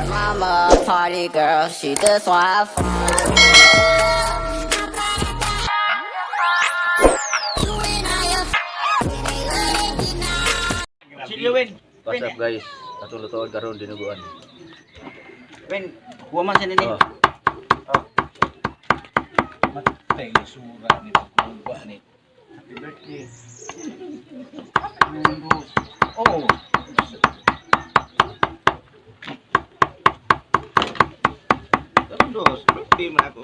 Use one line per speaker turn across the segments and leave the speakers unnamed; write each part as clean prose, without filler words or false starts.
Mama, a party girl, she just wanna have fun.
Silyo, Wen.
What's up, guys? Atong lutoon karon, dinuguan.
Wen, huwa man sa nini.
Oh.
Matay ni sura ni pagkuha ni.
Happy birthday.
Oo.
Karon dos, birthday man ako.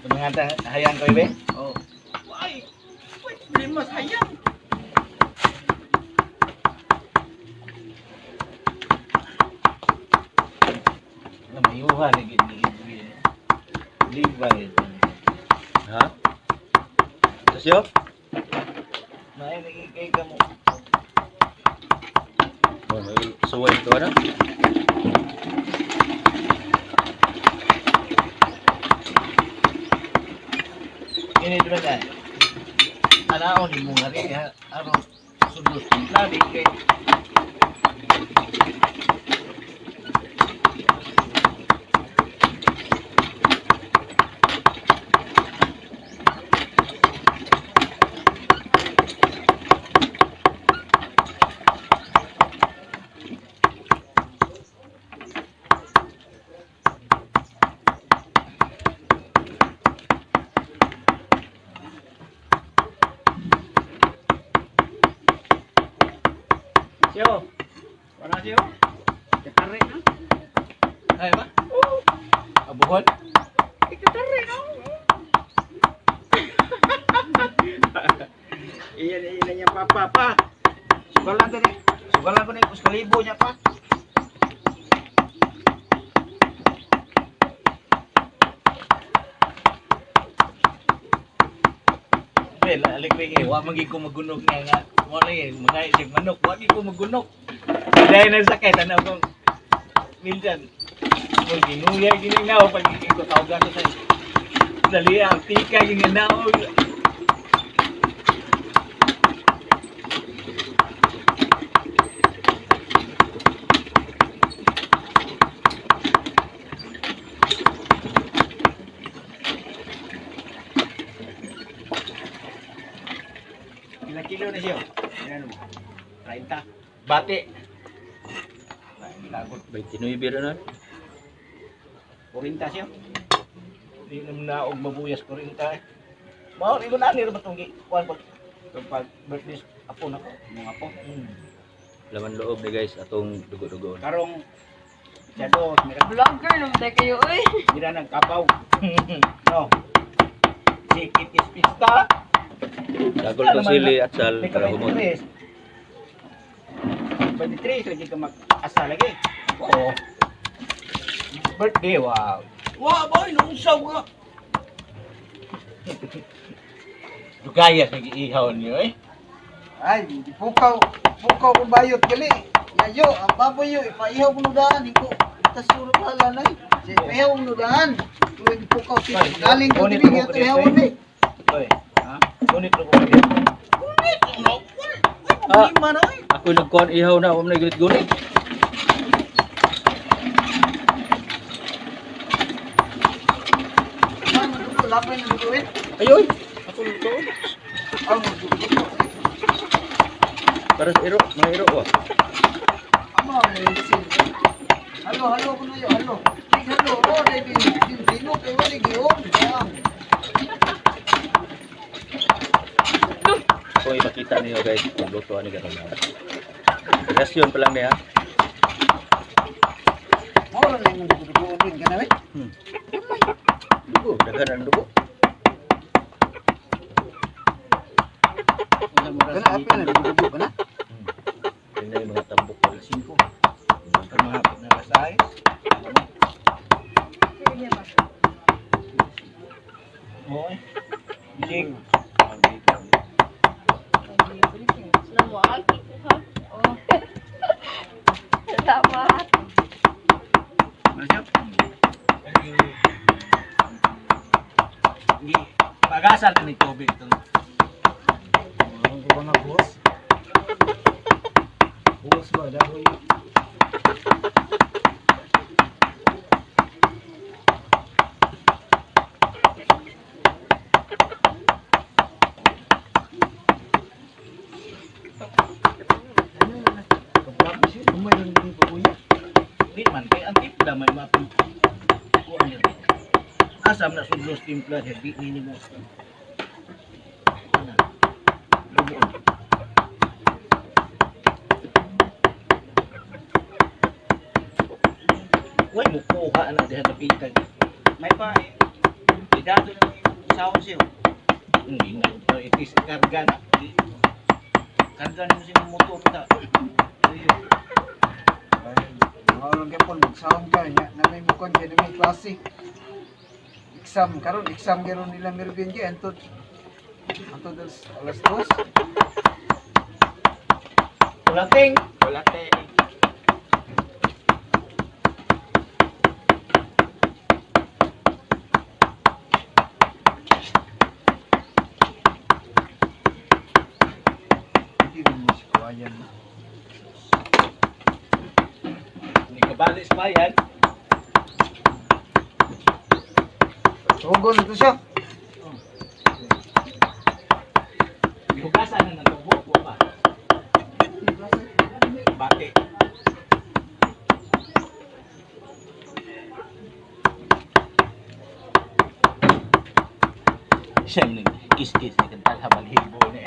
Mga hayang ko ibe?
Oh. Why? Why problema sayang?
Alam mayuha ni gid ni gid. Libay.
Ha? Sasyo?
May nagigay ka mo.
Oh, may suway ito ano?
Ini di ba na? Anaon ni mo nga rin ha. Aron sundos lali kay.
Siyo. Wala siyo. Katare na.
Ay ba? Oo. Abuhon.
Ikatare na. Iyan iyan niya papa pa. Sugalan to ni. Sugalan ko ni kus kalibo niya pa.
Well, alik ring eh, wa man gid ko magunok nga nga. Mo lang eh, mga isig manok, wa gid ko magunok. Dahil na sakit ana akong minsan mo ginuya gini na pag ko tawagan ko sa dali ang tika gini na.
Ilang kilo na siya? Ilan mo? 30.
Bati. Lagot.
29 ra na.
40 siya.
Di naman na og mabuyas ko rin ta. Mao rin ko na ni ra batong kuan pag pag birthday apo na ko.
Mga po.
Laman loob ni guys atong dugo-dugoon.
Karong siya dos, mira,
Vlogger naman tayo kayo, uy.
mira nagkapaw. No.
Sikit is pista.
Dagol to sili at sal
May ka
para humot.
23. 23 lagi ka mag-asa lagi.
Oo. Birthday, wow. Wow, boy, nung usaw ka. Dugaya sa giihaw niyo eh.
Ay, di pukaw, pukaw ko bayot gali. Yayo, ang baboy yo, ipaihaw mo daan, hiko. Tasuro ka lanay. Si ipahihaw mo daan. Tuwing pukaw si
Ay,
galing ko
ngunit
diri
mo
ato
ko dito,
ihawon
eh.
ni.
Oy, ha? Ngunit ko ko.
Ah, ako nagkuan ihaw na, wa man gunit-gunit.
Man, dugo lapay na dugo eh.
Ayoy, ako lutoon.
Ang dugo.
Para sa iro, mga iro wa.
Ama, may sin. Halo, halo ko na yo, halo. Big halo, oh, dai di di sino kay wali gion. Ah.
Kung ipakita niyo guys, kung luto ani karon. Rasyon pa lang niya.
Mao ra na imong dugo din kana eh.
Dugo, daghan ang dugo.
Kana apil na dugo kana.
Tingnan yung mga tambok pala.
5. Pag mahapit na lasay. Oo eh. Jig.
Oh. Salamat.
Hugasan na ni tubig itong
Ang ko nga boss. Boss ba dahoy? Umay lang din po kuya.
Di man kay ang timpla may mapang kuan niya. Asam na sudlos timpla siya di ni mo. Ana. Lubuon. Way mo kuha na diha kapitan.
May pa eh. Idato na yung sahod siyo.
Hindi na ito itis karga na.
Karga na mo siya ng motor ta. Ayun.
Ay, mga ulang kay Paul, magsahod ka niya. Na may mukon kay na may klase. Exam karon, exam karon nila Mervin kay antod. Antod alas 2.
Ulating.
Wala te.
Hindi rin mo si kawayan.
Ni kabali sa bayan.
Tugon ito siya.
Hugasan na ng tubo ko pa. Bati. Siya ning kiss-kiss ni kantal habang hibo ni.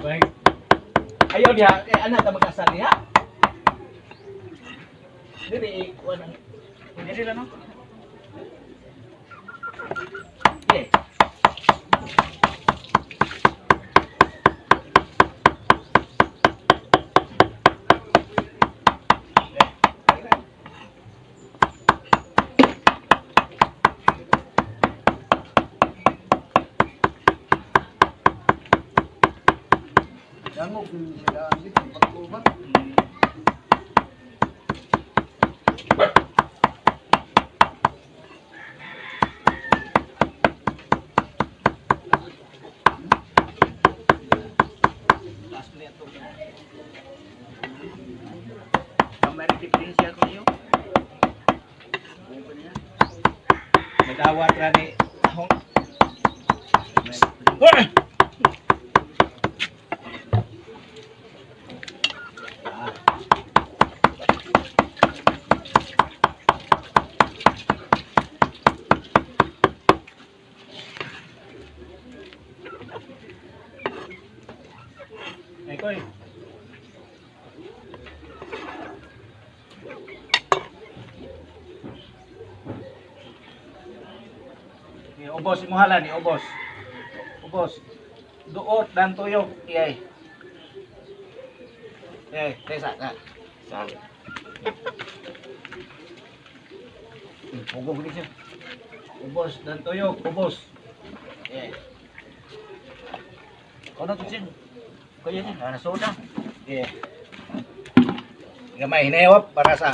Baik. Ayaw diha, kay ana ta magkasal diha. Diri kuan ang
Dili lang no.
Eh.
Dangog din siya daan dito. Pagkuba.
Taas mo na ito.
Ang may diferensya ko niyo.
Madawat ra ni ahong. Wah! Ah. Ay, koy. Ni ubos imo hala ni ubos. Ubos. Duot dan tuyok iyay. Eh, tesa na. Sa. Pugong ni siya. Ubos dan tuyok, ubos. Eh,
Kono to sin. Kaya sin, ana soda.
eh. Gamay hinayop para sa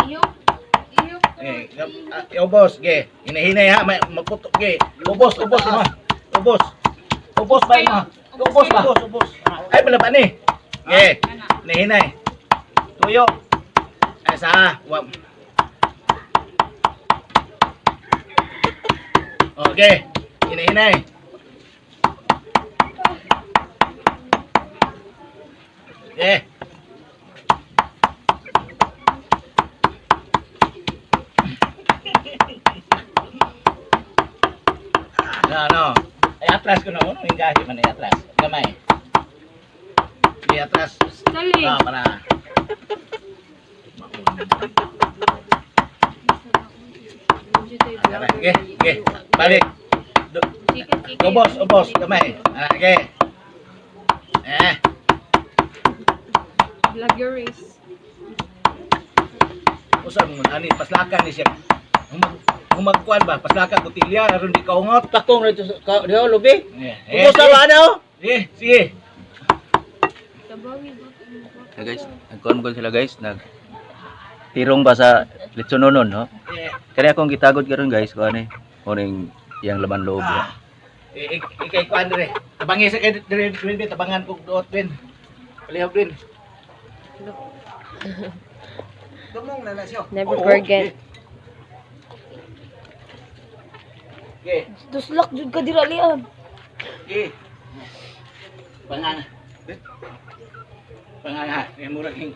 Iyok. Iyok.
eh, ubos ge. Hinahinay ha, may maputok ge. Ubos, ubos mo. Ubos. Ubos ba imo? Ubos ba?
Ubos, ubos.
Ay, pala ni. Ge.
Ana.
Hinahinay. Tuyo. Ay sa wa. Okay. Hinahinay. Eh. No, no. Ay atras ko na mo, yung gahi man ay atras. Gamay. Di atras.
Dali.
Ah, para. Tara, okay, okay. Balik. Ubos, ubos, gamay. Ah, okay. Eh,
Vloggeries.
usa mo ani paslakan ni siya. Humagkuan ba? Paslakan botilya aron di kaungot.
Takong na ito sa diho lubi.
Eh, eh,
Ubos na ba na oh?
Eh, sige.
Tabangi ba?
So guys, nagkuhan ko sila guys, nag Tirong ba sa litsononon, no?
Eh,
Kaya akong gitagod karon guys, kuan eh. Kuning iyang laman loob.
Ah. Eh, ikay kuan dire. Tabangi sa kay dire dire tabangan kog duot din. Palihog din.
Tumong na na siya.
Never forget.
Okay.
Duslak jud ka dira lian.
Okay. Pangan. Pangan ha, eh murag hing.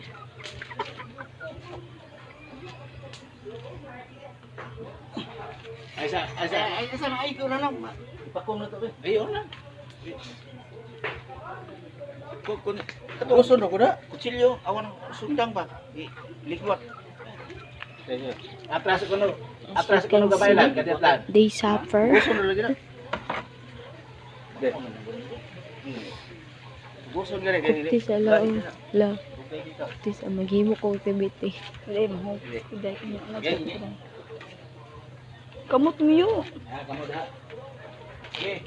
Ay sa, ay sa,
Ay, asa na ay ko na lang.
ipakong na to be. Ayon lang.
Kun kun uson ko na. Kutsilyo awan sundang ba. Likwat.
Atras ko no. Atras ko no gabay lang, kadiyat lang.
They suffer.
Uson na lagi na. Uson gani kay
Kupti sa laong la. Kupti sa maghimo kong activity. Kamot niyo.
Ha, kamo daha. Okay.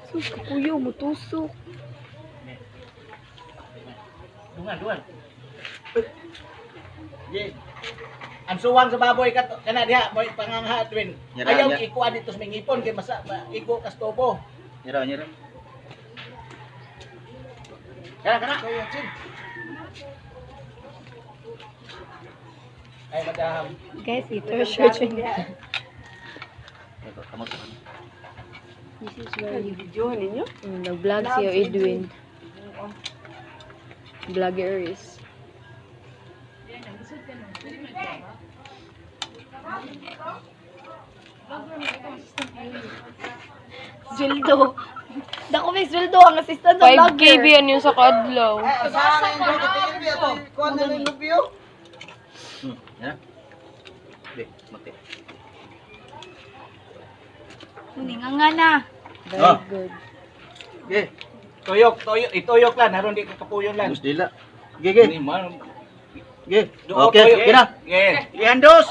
Sus, kapuyo, mutusok.
Dungan, dungan. Ye. Ang suwang sa baboy kat kana diha moy pangangha twin.
Nyara,
Ayaw
nyara.
ikuan dito sa mingipon kay masa ma, igo kastobo.
Nyara, nyara.
Kana kana. Ay madam.
Guys, ito short.
Kamot.
This is where you video ninyo? Nag-vlog siya Edwin. Vlogger is.
Sweldo. Dako may sweldo ang assistant sa
5K
vlogger.
ba yan yung sa kaadlaw?
Ay, asa na yung tingin biya to. Kuan na yung lubyo.
Nyara. Di, mati.
Nga nga na.
Very
Ah.
good.
Ge,
Toyok, toyok, itoyok lan aron di ka kapuyon lan.
Gus dila. Ge, ge.
Ni man.
Ge.
Duo,
Okay,
toyok.
gina.
Ge.
Ge handos.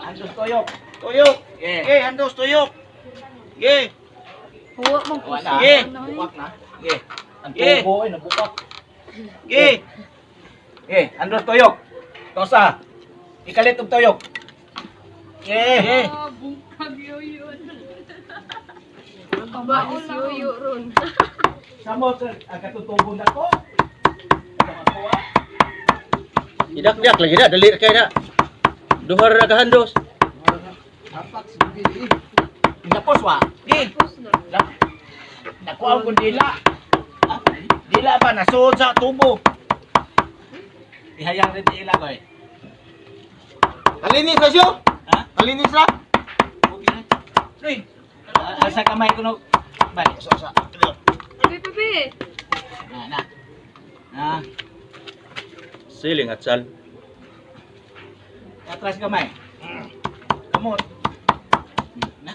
Andos toyok.
Tuyok.
Ge.
Ge handos tuyok. Ge.
Huwa mong
Wa na.
Ge.
Bukak na. Ge. Ang
Ge.
tubo ay nabukak.
Ge.
Ge, andos toyok. Tosa. Ikalit og toyok. Ge.
Ge.
Yoyo ron.
Samot sir, ang katutubo na ko. Ito ah.
Idak-dak lagi na, dali kay na. Duha ra ka handos.
Apak si Bili.
Tapos wa.
Ge.
Nakuha ko dila.
Ah, Dila ba nasuod sa tubo.
Ihayang rin dila ko eh.
Kalinis na siya.
Ha?
Kalinis na.
Uy. Asa kamay ko no. Bay.
Sa sa.
Bebe, bebe.
Na na. Na.
Siling at sal.
Atras kamay. Kamot. Na.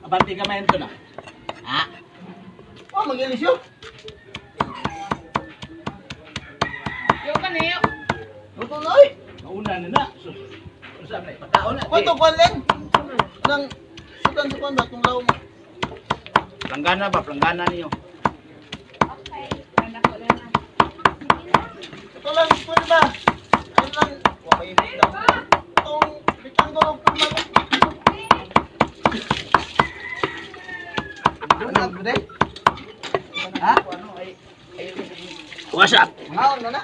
Abanti kamay nito na. Ha?
Oh, magilis yun.
Yo ka niyo.
Luto na oy.
Nauna na na. Sus. Unsa man pataon na.
Kwanto kwan len? Nang sudan sa kwan ba tong law mo? Planggana ba? Planggana niyo. Ito lang, pwede ba? Ayun lang. Wa kayo dito. Itong bitang ko pirma ko.
Ano bude? Ha?
What's up?
Ngaon na na.